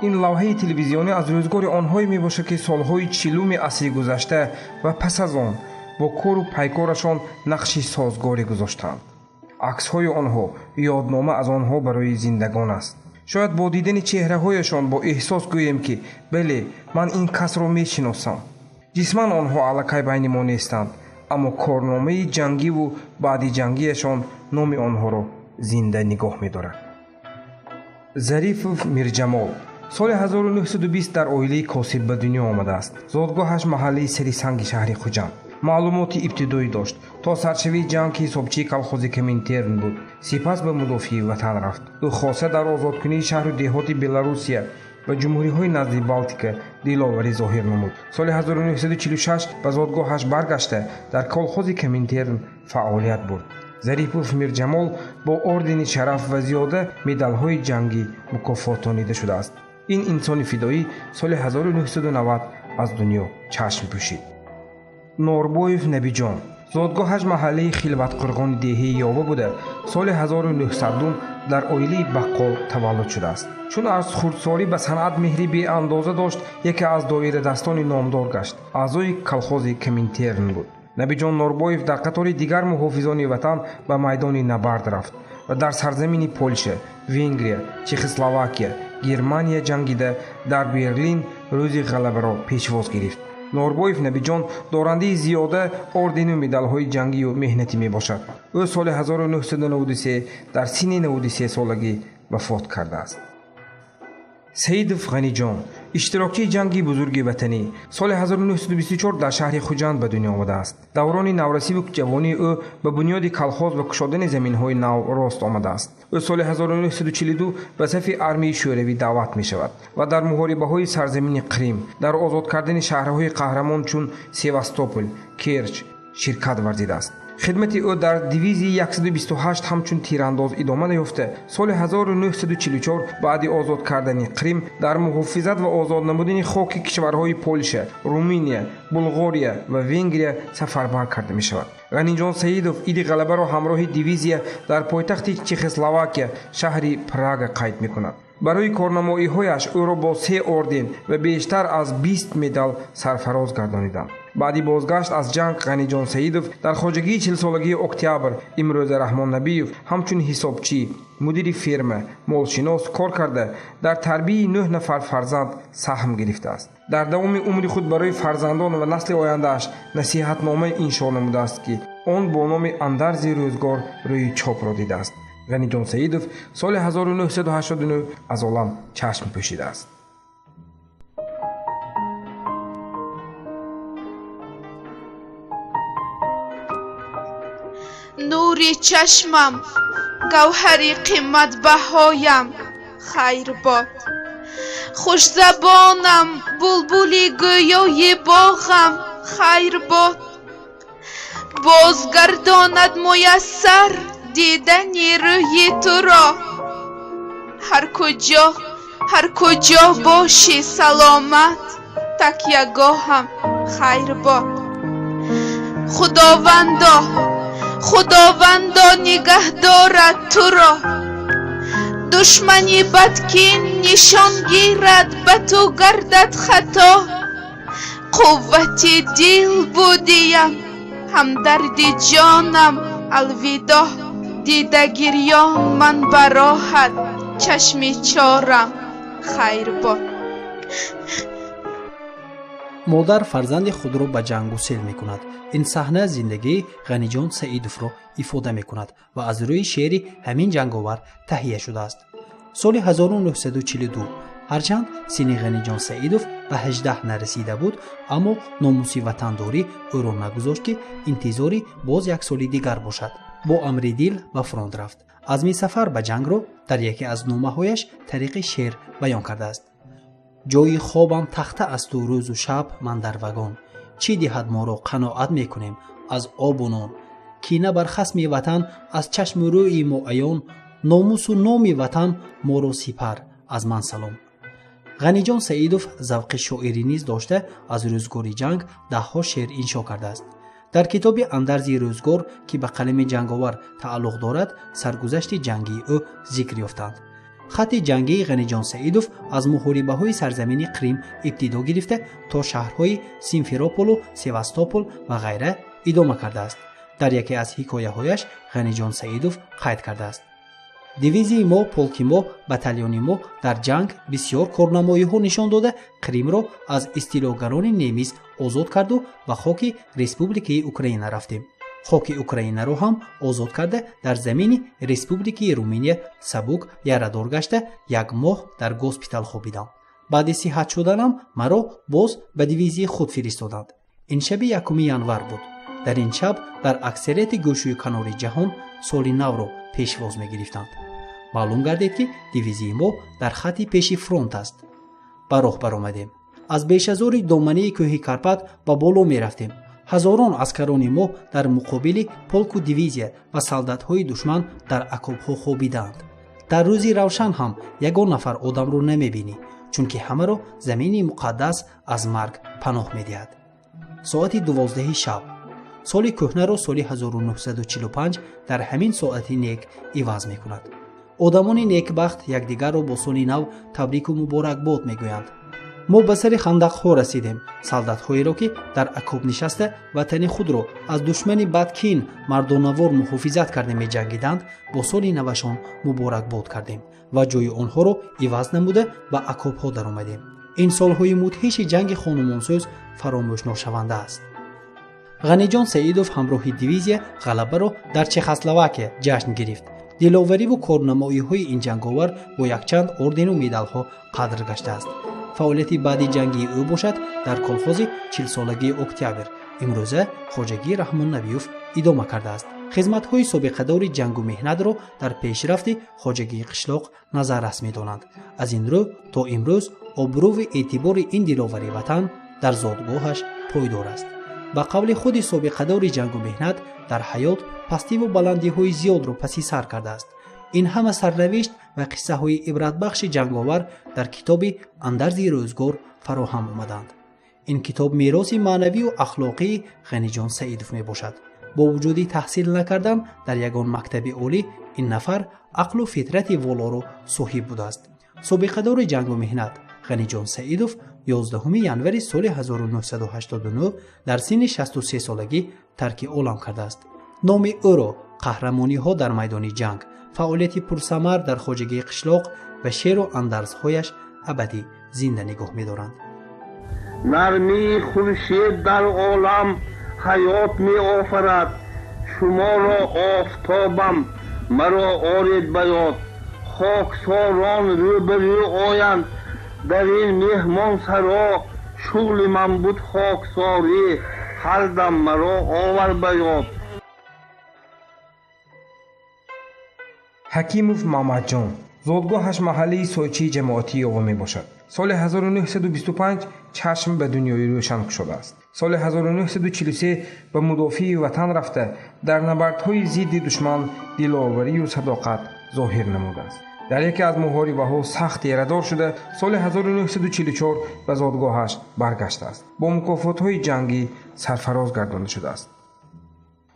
Ин лавҳаи телевизионӣ аз рӯзгори онҳое мебошад, ки солҳои 40-уми асри гузашта ва пас аз он бо кору пайкорашон нақши созгорӣ гузоштанд. Аксҳои онҳо ёднома аз онҳо барои зиндагон аст. Шояд бо дидани чеҳраҳояшон бо эҳсос гӯем, ки бале, ман ин касро мешиносам. Ҷисман онҳо аллакай байни мо нестанд, аммо корномаи ҷангиву баъди ҷангиашон номи онҳоро зинда нигоҳ медорад. Зарифов Мирҷамол соли 1920 дар оилаи косиб ба дунё омадааст. Зодгоҳаш маҳаллаи Сари Санги шаҳри Хуҷанд. Маълумоти ибтидоӣ дошт. То саршавии ҷанг ҳисобчии колхози Коминтерн буд. Сипас ба мудофиаи ватан рафт. Ӯ хоса дар озодкунии шаҳру деҳоти Беларусия ва ҷумҳуриҳои назди Балтика диловарӣ зоҳир намуд. Соли 1946 ба зодгоҳаш баргашта дар колхози Коминтерн фаъолият бурд. Зарипов Мирҷамол бо ордени шараф ва зиёда медалҳои ҷангӣ мукофотонида шудааст. Ин инсони фидоӣ соли 1990 аз дунё чашм пӯшид. Норбоев Набиҷон зодгоҳаш маҳаллаи Хилватқурғони деҳаи Ёва буда, соли 1902 дар оилаи баққол таваллуд шудааст. Чун аз хурдсолӣ ба санъат меҳри беандоза дошт, яке аз доирадастони номдор гашт. Аъзои колхози Коминтерн буд. Набиҷон Норбоев дар қатори дигар муҳофизони ватан ба майдони набард рафт ва дар сарзамини Полша, Венгрия, Чехословакия, Германия ҷангида дар Берлин рӯзи ғалабаро пешвоз гирифт. Норбоев Набиҷон дорандаи зиёда ордену медалҳои ҷангию меҳнатӣ мебошад. Ӯ соли 1993 дар синни 93 солагӣ вафот кардааст. Саидов Ғаниҷон иштирокчии ҷанги бузурги ватанӣ соли 1924 дар шаҳри Хуҷанд ба дунё омадааст. Даврони наврасиву ҷавонии ӯ ба бунёди колхоз ва кушодани заминҳои нав рост омадааст. Ӯ соли 1942 ба сафи армияи шӯравӣ даъват мешавад ва дар муҳорибаҳои сарзамини Қрим, дар озод кардани шаҳрҳои қаҳрамон чун Севастопол, Керч ширкат варзидааст. Хидмати ӯ дар дивизияи 128 ҳамчун тирандоз идома наёфта, соли 1944 баъди озод кардани Қрим дар муҳофизат ва озод намудани хоки кишварҳои Полша, Руминия, Булғория ва Венгрия сафарбар карда мешавад. Ғаниҷон Саидов иди ғалабаро ҳамроҳи дивизия дар пойтахти Чехословакия шаҳри Прага қайд мекунад. Барои корнамоиҳояш ӯро бо 3 орден ва бештар аз 20 медал сарфароз гардониданд. Баъди бозгашт аз ҷанг Ғаниҷон Саидов дар хоҷагии 40-солагии Октябр имрӯза Раҳмон Набиев ҳамчун ҳисобчӣ, мудири ферма, молшинос кор карда, дар тарбияи 9 нафар фарзанд саҳм гирифтааст. Дар давоми умри худ барои фарзандон ва насли ояндааш насиҳатнома иншо намудааст, ки он бо номи Андарзи рӯзгор рӯи чопро дидааст. Ғаниҷон Саидов соли 1989 аз олам чашм пӯшидааст. Нури чашмам, гавҳари қиматбаҳоям, хайр бод. Хушзабонам, булбули гӯёи боғам, хайр бод. Бозгардонад муяссар дидани рӯи туро. Ҳар куҷо, ҳар куҷо бошӣ саломат, такягоҳам хайр бод. Худовандо, Худовандо нигаҳ дорад туро. Душмани бадкин нишон гирад, ба ту гардад хато. Қуввати дил будиям, ҳамдарди ҷонам, алвидоҳ. Дида гирён ман бароҳат, чашми чорам хайр бод. Модар фарзанди худро ба ҷангу сел мекунад. Ин саҳна зиндагии Ғаниҷон Саидовро ифода мекунад ва аз рӯи шеъри ҳамин ҷанговар таҳия шудааст. Соли 1942 ҳарчанд синни Ғаниҷон Саидов ба 18 нарасида буд, аммо номуси ватандорӣ ӯро нагузошт, ки интизори боз як соли дигар бошад. Бо амри дил ба фронт рафт. Азми сафар ба ҷангро дар яке аз номаҳояш тариқи шеър баён кардааст. Ҷойи хобам тахта асту рӯзу шаб ман дар вагон. Чӣ диҳад моро қаноат мекунем аз обу нон. Кина бар хасми ватан аз чашму рӯи мо аён, номусу номи ватан моро сипар аз ман салом. Ғаниҷон Саидов завқи шоирӣ низ дошта, аз рӯзгори ҷанг даҳҳо шеър иншо кардааст. Дар китоби Андарзи рӯзгор, ки ба қалами ҷанговар тааллуқ дорад, саргузашти ҷангии ӯ зикр ёфтанд. Хати ҷангии Ғаниҷон Саидов аз муҳорибаҳои сарзамини Қрим ибтидо гирифта то шаҳрҳои Симферополу Севастопол ва ғайра идома кардааст. Дар яке аз ҳикояҳояш Ғаниҷон Саидов қайд кардааст: дивизияи мо, полки мо, батальони мо дар ҷанг бисёр корнамоиҳо нишон дода, Қримро аз истилогарони немис озод карду ба хоки Республикаи Украина рафтем. Хоки Украинаро ҳам озод карда, дар замини Республикаи Руминия сабук ярадор гашта, як моҳ дар госпитал хобидам. Баъди сиҳат шуданам маро боз ба дивизияи худ фиристоданд. Ин шаби 1 январ буд. Дар ин шаб дар аксарияти гӯшӯи канори ҷаҳон соли навро пешвоз мегирифтанд. Маълум гардид, ки дивизияи мо дар хати пеши фронт аст. Ба роҳ баромадем. Аз бешазори домании кӯҳи Карпат ба боло мерафтем. Ҳазорон аскарони мо дар муқобили полку дивизия ва солдатҳои душман дар акобҳо хобидаанд. Дар рӯзи равшан ҳам ягон нафар одамро намебинӣ, чунки ҳамаро замини муқаддас аз марг паноҳ медиҳад. Соати 12 шаб соли кӯҳнаро соли 1945 дар ҳамин соати нек иваз мекунад. Одамони некбахт якдигарро бо соли нав табрику муборакбод мегӯянд. Мо ба сари хандақҳо расидем. Солдатҳоеро, ки дар акоб нишаста ватани худро аз душмани бадкин мардонавор муҳофизат карда меҷангиданд, бо соли навашон муборакбод кардем ва ҷои онҳоро иваз намуда ба акобҳо даромадем. Ин солҳои мудҳиши ҷанги хонумонсӯз фаромӯшношаванда аст. Ғаниҷон Саидов ҳамроҳи дивизия ғалабаро дар Чехословакия ҷашн гирифт. Диловариву корнамоиҳои ин ҷанговар бо якчанд ордену медалҳо қадр гаштааст. Фаъолияти баъди ҷангии ӯ бошад дар колхози 40-солагии Октябр, имрӯза хоҷагии Раҳмон Набиёв, идома кардааст. Хизматҳои собиқадори ҷангу меҳнатро дар пешрафти хоҷагии қишлоқ назаррас медонанд. Аз ин рӯ то имрӯз обрӯву эътибори ин диловари ватан дар зодгоҳаш пойдор аст. Ба қавли худи собиқадори ҷангу меҳнат, дар ҳаёт пастиву баландиҳои зиёдро паси сар кардааст. Ин ҳама сарнавишт ва қиссаҳои ибратбахши ҷанговар дар китоби Андарзи рӯзгор фароҳам омаданд. Ин китоб мероси маънавию ахлоқии Ғаниҷон Саидов мебошад. Бо вуҷуди таҳсил накардан дар ягон мактаби олӣ, ин нафар ақлу фитрати волоро соҳиб будааст. Собиқадори ҷангу меҳнат Ғаниҷон Саидов 11 январи соли 1989 дар синни 63 солагӣ тарки олам кардааст. Номи ӯро қаҳрамониҳо дар майдони ҷанг, фаъолияти пурсамар дар хоҷагии қишлоқ ва шеру андарзҳояш абадӣ зинда нигоҳ медоранд. Нармии хуршед дар олам ҳаёт меофарад, шуморо офтобам маро оред ба ёд. Хоксорон рӯбарӯ оянд дар ин меҳмонсаро, шуғли ман буд хоксорӣ, ҳар дам маро овар ба ёд. Ҳакимов Мамадҷон зодгоҳаш маҳаллаи Сойчии ҷамоатии Ёва мебошад. Соли 1925 чашм ба дунёи рӯшан кушодааст. Соли 1943 ба мудофии ватан рафта, дар набардҳои зидди душман диловарию садоқат зоҳир намудааст. Дар яке аз муҳорибаҳо сахт ярадор шуда, соли 1944 ба зодгоҳаш баргаштааст. Бо мукофотҳои ҷангӣ сарфароз гардонда шудааст.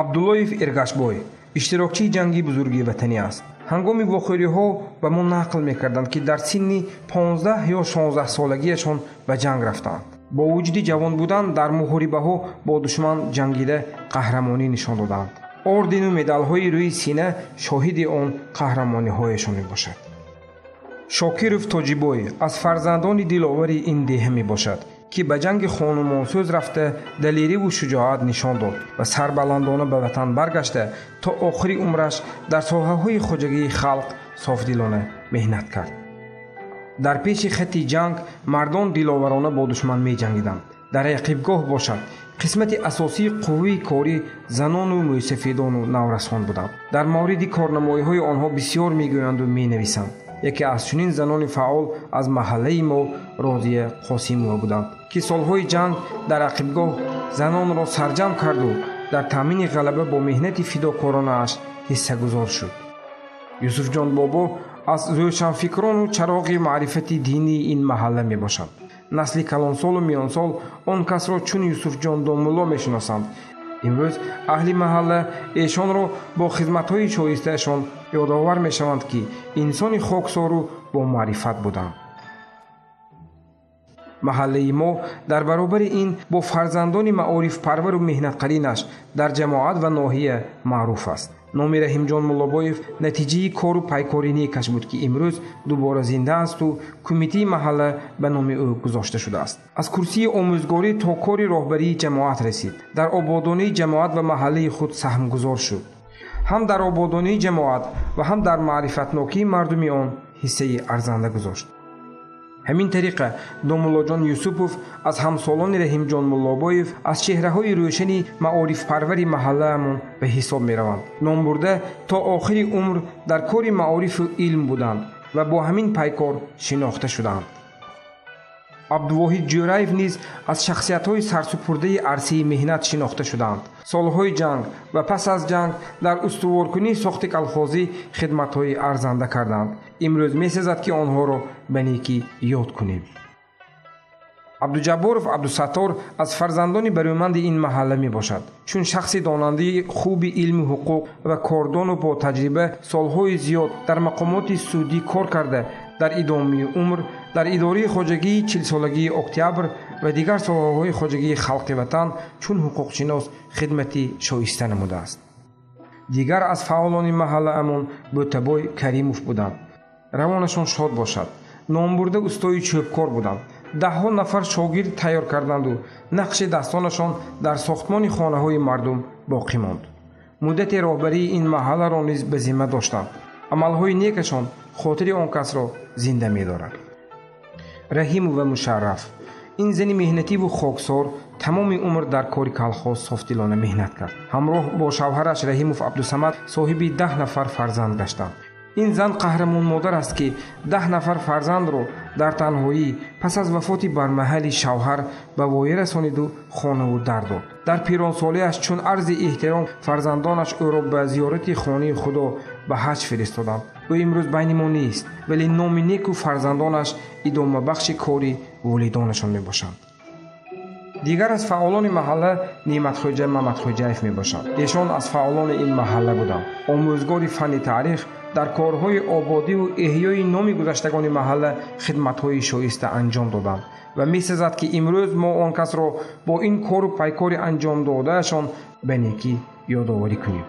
Абдуллоев Эргашбой иштирокчии ҷанги бузурги ватанӣ аст. Ҳангоми вохӯриҳо ба мо нақл мекарданд, ки дар синни 15 ё 16 солагиашон ба ҷанг рафтанд. Бо вуҷуди ҷавон будан дар муҳорибаҳо бо душман ҷангида қаҳрамонӣ нишон доданд. Ордену медалҳои рӯи сина шоҳиди он қаҳрамониҳояшон мебошад. Шокиров Тоҷибой аз фарзандони диловари ин деҳа мебошад, ки ба ҷанги хонумонсӯз рафта далериву шуҷоат нишон дод ва сарбаландона ба ватан баргашта то охири умраш дар соҳаҳои хоҷагии халқ софдилона меҳнат кард. Дар пеши хати ҷанг мардон диловарона бо душман меҷангиданд. Дар рақибгоҳ бошад қисмати асосии қувваи корӣ занону мӯйсафедону наврасон буданд. Дар мавриди корнамоиҳои онҳо бисёр мегӯянду менависанд. Яке аз чунин занони фаъол аз маҳаллаи мо Розия Қосимова буданд, ки солҳои ҷанг дар рақибгоҳ занонро сарҷамъ карду дар таъмини ғалаба бо меҳнати фидокоронааш ҳиссагузор шуд. Юсуфҷон бобо аз рӯшанфикрону чароғи маърифати динии ин маҳалла мебошад. Насли калонсолу миёнсол он касро чун Юсуфҷон домулло мешиносанд. Имрӯз аҳли маҳалла эшонро бо хизматҳои шоистаашон Ёдовар мешаванд, ки инсони хоксору бо маърифат буданд. Маҳаллаи мо дар баробари ин бо фарзандони маорифпарвару меҳнатқаринаш дар ҷамоат ва ноҳия маъруф аст. Номи Раҳимҷон Муллобоев натиҷаи кору пайкори некаш буд, ки имрӯз дубора зинда асту кумитаи маҳалла ба номи ӯ гузошта шудааст. Аз курсии омӯзгорӣ то кори роҳбарии ҷамоат расид. Дар ободонии ҷамоат ва маҳаллаи худ саҳмгузор шуд. Ҳам дар ободонии ҷамоат ва ҳам дар маърифатнокии мардуми он ҳиссаи арзанда гузошт. Ҳамин тариқа Домуллоҷон Юсупов аз ҳамсолони Раҳимҷон Муллобоев аз чеҳраҳои рӯшани маорифпарвари маҳаллаамон ба ҳисоб мераванд. Номбурда то охири умр дар кори маорифу илм буданд ва бо ҳамин пайкор шинохта шуданд. Абдувоҳид Ҷӯраев низ аз шахсиятҳои сарсупурдаи арсаи меҳнат шинохта шуданд. Солҳои ҷанг ва пас аз ҷанг дар устуворкунии сохти колхозӣ хидматҳои арзанда карданд. Имрӯз месазад, ки онҳоро ба некӣ ёд кунем. Абдуҷабборов Абдусаттор аз фарзандони барӯманди ин маҳалла мебошад. Чун шахси донандаи хуби илми ҳуқуқ ва кордону бо таҷриба солҳои зиёд дар мақомоти судӣ кор карда, дар идомаи умр дар идораи хоҷагии чилсолагии Октябр ва дигар соҳаҳои хоҷагии халқи ватан чун ҳуқуқшинос хидмати шоиста намудааст. Дигар аз фаъолони маҳаллаамон Бӯтабой Каримов буданд. Равонашон шод бошад. Номбурда устои чӯбкор буданд. Даҳҳо нафар шогирд тайёр карданду нақши дастонашон дар сохтмони хонаҳои мардум боқӣ монд. Муддати роҳбарии ин маҳалларо низ ба зимма доштанд. Амалҳои некашон хотири он касро зинда медорад. Раҳимова Мушарраф. Ин зани меҳнативу хоксор тамоми умр дар кори колхоз софдилона меҳнат кард. Ҳамроҳ бо шавҳараш Раҳимов Абдусамад соҳиби 10 нафар фарзанд гаштанд. Ин зан қаҳрамонмодар аст, ки 10 нафар фарзандро дар танҳоӣ пас аз вафоти бармаҳали шавҳар ба воя расониду хонаву дар дод. Дар пиронсолиаш чун арзи эҳтиром фарзандонаш ӯро ба зиёрати хонаи Худо ба ҳаҷ фиристоданд. Ӯ имрӯз байни мо нест, вале номи неку фарзандонаш идомабахши кори волидонашон мебошанд. Дигар аз фаъолони маҳалла Неъматхӯҷа Мамадхӯҷаев мебошанд. Эшон аз фаъолони ин маҳалла буданд. Омӯзгори фанни таърих дар корҳои ободиву эҳёи номи гузаштагони маҳалла хидматҳои шоиста анҷом доданд ва месазад, ки имрӯз мо он касро бо ин кору пайкори анҷом додаашон ба некӣ ёдоварӣ кунем.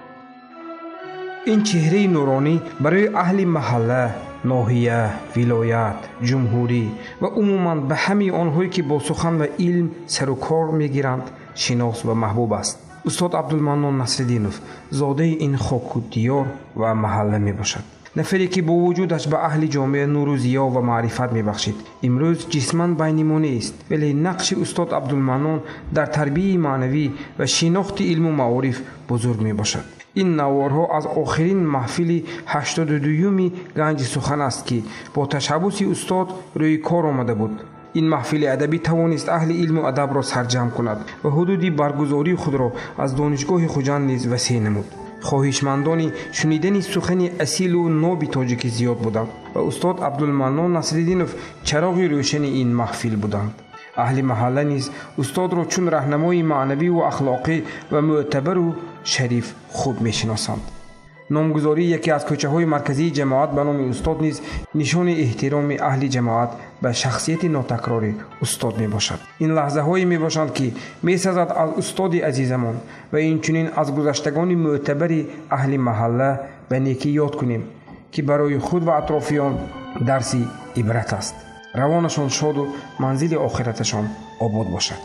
Ин чеҳраи нуронӣ барои аҳли маҳалла, ноҳия, вилоят, ҷумҳурӣ ва умуман ба ҳамаи онҳое, ки бо сухан ва илм сару кор мегиранд, шинос ва маҳбуб аст. Устод Абдулманнон Насриддинов зодаи ин хоку диёр ва маҳалла мебошад. Нафаре, ки бо вуҷудаш ба аҳли ҷомеа нуру зиё ва маърифат мебахшид. Имрӯз ҷисман байни мо нест, вале нақши устод Абдулманнон дар тарбияи маънавӣ ва шинохти илму маориф бузург мебошад. Ин наворҳо аз охирин маҳфили 82-юми Ганҷи сухан аст, ки бо ташаббуси устод рӯи кор омада буд. Ин маҳфили адабӣ тавонист аҳли илму адабро сарҷамъ кунад ва ҳудуди баргузории худро аз Донишгоҳи Хуҷанд низ васеъ намуд. Хоҳишмандони шунидани сухани асилу ноби тоҷикӣ зиёд буданд ва устод Абдулманнон Насриддинов чароғи рӯшани ин маҳфил буданд. Аҳли маҳалла низ устодро чун раҳнамои маънавиву ахлоқӣ ва мӯътабару шариф хуб мешиносанд. Номгузории яке аз кӯчаҳои марказии ҷамоат ба номи устод низ нишони эҳтироми аҳли ҷамоат ба шахсияти нотакрори устод мебошад. Ин лаҳзаҳое мебошанд, ки месазад аз устоди азизамон ва инчунин аз гузаштагони мӯътабари аҳли маҳалла ба некӣ ёд кунем, ки барои худ ва атрофиён дарси ибрат аст. Равонашон шоду манзили охираташон обод бошад.